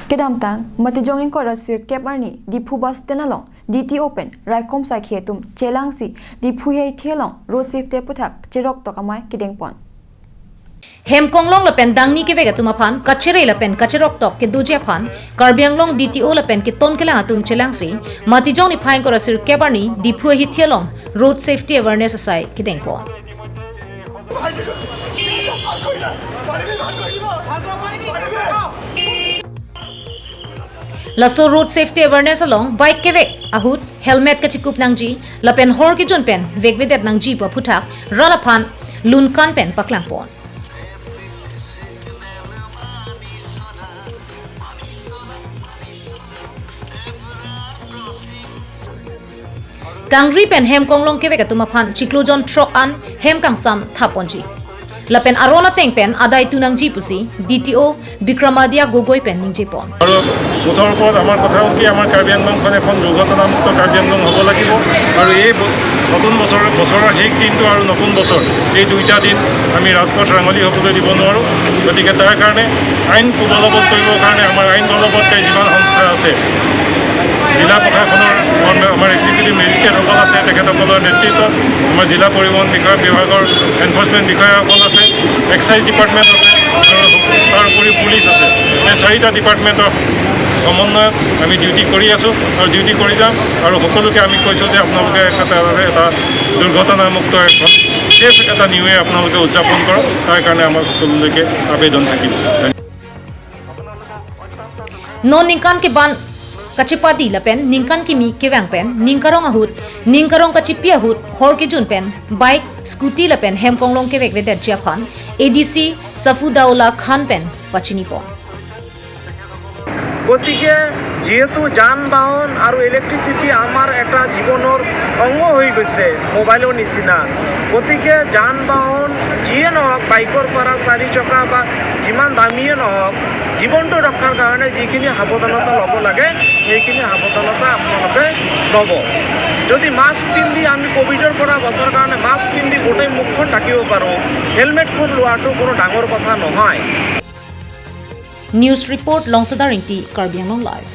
Kedam tang matijong ning kora sir kep arni diphu bus tenalong DT open raikom sai khetum chelang si diphu hei thelong road safety puthak cherok tokamai kideng pon. Hemkonglong lapen dangni ke vega tumaphan kachere lapen kacherok tok ke duje phan Karbianglong DTO lapen ke ton kelang atum chelang si matijong ni phaing kora sir kebarni diphu hi thelong road safety awareness asai kideng pon. Laso road safety awareness along bike kevek ahut helmet kachikup nangji lapen hor ki jun pen vegvedet nangji pa phuthak ralaphan lunkan pen paklang pon. Kangri pen hem konglong kevek atumaphan chiklojon truck an hem kangsam thaponji lapen arona teng pen adai tunang ji pusi DTO Bikramadia Gogoi pen ningje pon. আৰু মুঠৰ ওপৰত আমাৰ কথা হ'ল কি, আমাৰ কাৰ্বি আংলংখন এখন দুৰ্ঘটনামুক্ত কাৰ্বি আংলং হ'ব লাগিব আৰু এই নতুন বছৰৰ শেষ দিনটো আৰু নতুন বছৰ এই দুইটা দিন আমি ৰাজপথ ৰাঙলী হ'বলৈ দিব নোৱাৰোঁ। গতিকে তাৰ কাৰণে আইন বলবৎ কৰিবৰ কাৰণে আমাৰ আইন বলবৎকাৰী যিমান সংস্থা আছে, জিলা প্ৰশাসনৰ আমাৰ এক্সিকিউটিভ মেজিষ্ট্ৰেটসকল আছে, তেখেতসকলৰ নেতৃত্বত আমাৰ জিলা পৰিবহণ বিষয়া বিভাগৰ এনফৰ্চমেণ্ট বিষয়াসকল আছে, এক্সাইজ ডিপাৰ্টমেণ্ট আছে আৰু তাৰ উপৰিও পুলিচ আছে। এই চাৰিটা ডিপাৰ্টমেণ্টৰ সমন্বয়ত আমি ডিউটি কৰি আছোঁ আৰু ডিউটি কৰি যাম আৰু সকলোকে আমি কৈছোঁ যে আপোনালোকে এটা দুৰ্ঘটনামুক্ত এখন ছেফ এটা নিউ ইয়েৰ আপোনালোকে উদযাপন কৰক, তাৰ কাৰণে আমাৰ সকলোলৈকে আবেদন থাকিল। Non ningkan ke ban kachipadi lapen ningkan kimi kewang pen ningkarong ahut ningkarong kachipi ahut hor ke jun pen bike scooty lapen hem konglong kewek vedet japan ADC Safudaula Khan pen pachini pon. গতিকে যিহেতু যান বাহন আৰু electricity আমাৰ এটা জীৱনৰ অংগ হৈ গৈছে মোবাইলৰ নিচিনা, গতিকে যান বাহন যিয়ে নহওক, বাইকৰ পৰা চাৰি চকা বা যিমান দামীয়ে নহওক, জীৱনটো ৰক্ষাৰ কাৰণে যিখিনি সাৱধানতা ল'ব লাগে সেইখিনি সাৱধানতা আপোনালোকে ল'ব। যদি মাস্ক পিন্ধি আমি ক'ভিডৰ পৰা বচাৰ কাৰণে মাস্ক পিন্ধি গোটেই মুখখন ঢাকিব পাৰোঁ, হেলমেটখন লোৱাটো কোনো ডাঙৰ কথা নহয়। News report Longsadar Ingti, Karbi Anglong Live.